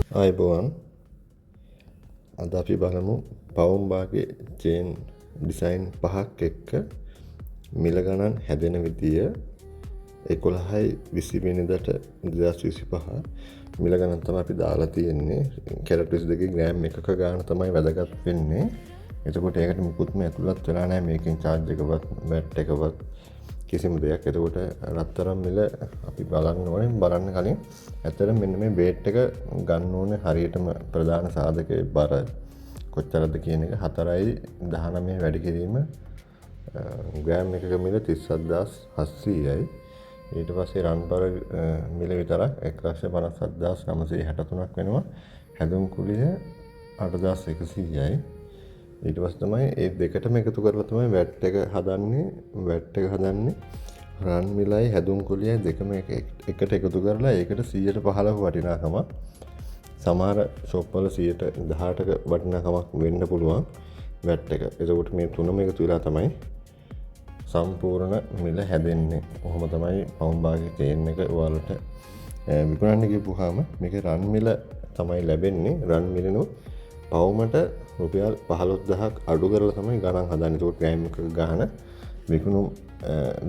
ආයුබෝවන්. අද අපි බලමු පවුම් බාගේ චේන් ඩිසයින් පහක් එක්ක මිල ගණන් හැදෙන විදිය. 11යි 20 වෙනිදාට 2025 මිල ගණන් තමයි අපි දාලා තියෙන්නේ. කැරට් 22 ග්‍රෑම් එකක ගාණ තමයි වැදගත් වෙන්නේ. එතකොට ඒකට මුකුත්ම ඇතුළත් වෙලා නැහැ මේකෙන් චාර්ජ් එකවත් වැට් එකවත් කිසිම දෙයක්. එතකොට රත්තරන් මිල අපි බලන්න ඕනේ. බලන්න කලින් ඇත්තටම මෙන්න මේ වේට් එක ගන්න ඕනේ. හරියටම ප්‍රධාන සාධකයේ බර කොච්චරද කියන එක 4යි 19 වැඩි කිරීම ග්‍රෑම් එකක මිල 37,700යි. ඊට පස්සේ රන් බර මිල විතරක් 1,57,963ක් වෙනවා. හැදුම් කුලිය 8100යි. ඊට පස්සේ තමයි ඒ දෙකටම එකතු කරලා තමයි වැට් එක හදන්නේ. වැට් එක හදන්නේ රන් මිලයි හැදුම් කුලියයි දෙකම එකට එකතු කරලා ඒකට 15% වටිනාකමක්. සමහර ෂොප් වල 18%ක වටිනාකමක් වෙන්න පුළුවන් වැට් එක. එතකොට මේ තුනම එකතු වෙලා තමයි සම්පූර්ණ මිල හැදෙන්නේ. ඔහොම තමයි පවුම් බාගේ චේන් එක ඔයාලට විකුණන්න ගිහපුවාම මේක රන් මිල තමයි ලැබෙන්නේ. රන් මිලෙනුත් පවුමට රුපියල් 15,000ක් අඩු කරලා තමයි ගණන් හදන්නේ. එතකොට ග්‍රෑම් එකක ගාණ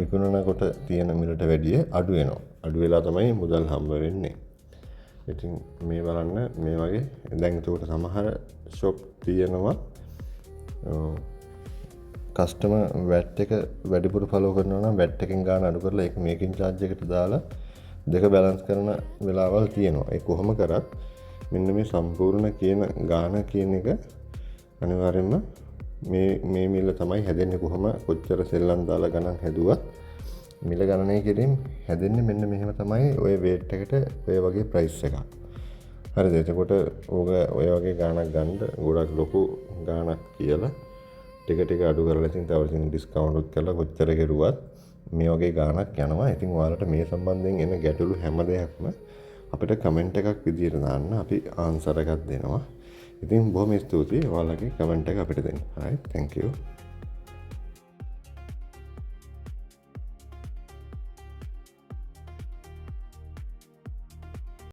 විකුණනකොට තියෙන මිලට වැඩිය අඩු වෙනවා. අඩු වෙලා තමයි මුදල් හම්බ වෙන්නේ. ඉතින් මේ බලන්න මේ වගේ දැන් එතකොට සමහර ෂොප් තියෙනවා කස්ටමර් වැට් එක වැඩිපුර ෆලෝ කරනවා නම් වැට් එකෙන් ගාණ අඩු කරලා ඒක මේකින් චාර්ජ් එකට දාලා දෙක බැලන්ස් කරන වෙලාවල් තියෙනවා. ඒ කොහොම කරත් මෙන්න මේ සම්පූර්ණ කියන ගාණ කියන එක අනිවාර්යයෙන්ම මේ මේ මිල තමයි හැදෙන්නේ. කොහොම කොච්චර සෙල්ලම් දාලා ගණන් හැදුවත් මිල ගණනය කිරීම හැදෙන්නේ මෙන්න මෙහෙම තමයි, ඔය වේට් එකට ඔය වගේ ප්‍රයිස් එකක්. හරිද? එතකොට ඕක ඔය වගේ ගාණක් ගන්න ගොඩක් ලොකු ගාණක් කියලා ටික ටික අඩු කරලා ඉතින් තව ඉතින් ඩිස්කවුන්ට් උත් කරලා කොච්චර කෙරුවත් මේ වගේ ගාණක් යනවා. ඉතින් ඔයාලට මේ සම්බන්ධයෙන් එන ගැටලු හැම දෙයක්ම අපිට කමෙන්ට් එකක් විදියට දාන්න, අපි ආන්සර් එකක් දෙනවා. ඉතින් බොහොම ස්තුතියි ඔයාලගේ කමෙන්ට් එක අපිට දෙන්න. Right, thank you.